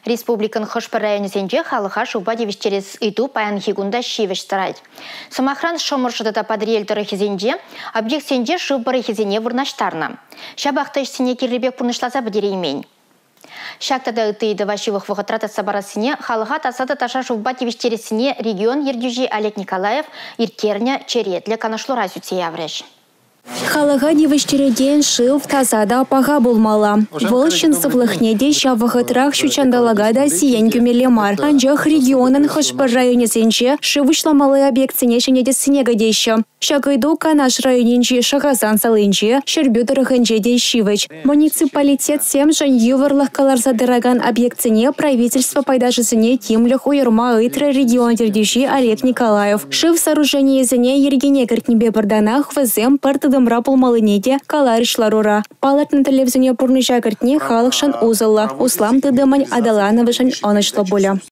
Республикӑн хӑш-пӗр районӗсенче халӑха шывпа тивӗҫтерес ыйту паянхи кун та ҫивӗч тӑрать. Сӑмахран, Шӑмӑршӑ тата Патӑрьел тӑрӑхӗсенче объектсенче шыв пӑрӑхӗсене вырнаҫтарнӑ. Ҫапах та ӗҫсене кирлӗ пек пурнӑҫласа пӗтереймен. Ҫак тата ытти ыйтӑва ҫывӑх вӑхӑтра татса парассине, халӑха таса та таша шывпа тивӗҫтерессине регион ертӳҫи Олег Николаев ирттернӗ черетлӗ канашлура сӳтсе яврӗҫ. Халӑха тивӗҫтерекен шыв таса та паха пулмалла. Вӑл ҫын сывлӑхне те, ҫав вӑхӑтрах ҫут ҫанталӑка та сиен кӳмелле мар. Анчах регионӑн хӑш-пӗр районӗсенче шыв уҫламалли объектсене ҫӗнетессине кӗтеҫҫӗ. Ҫак ыйту Канаш районӗнчи Шӑхасан салинче, Ҫӗрпӳ тӑрӑхӗнче те ҫивӗч. Муниципалитетсемшӗн йывӑрлӑх кӑларса тӑракан объектсене правительство пайташӗсене тимлӗх уйӑрма ыйтрӗ регион ертӳҫи Олег Николаев. Шыв сооруженийӗсене йӗркене кӗртнипе пӗр танах вӗсем пӗр тытӑмра пулмаллине те каларӗҫ ларура. Палӑртнӑ тӗллевсене пурнӑҫа кӗртни халӑхшӑн усӑллӑ, услам тытӑмӗн аталанӑвӗшӗн ӑнӑҫлӑ пулӗ.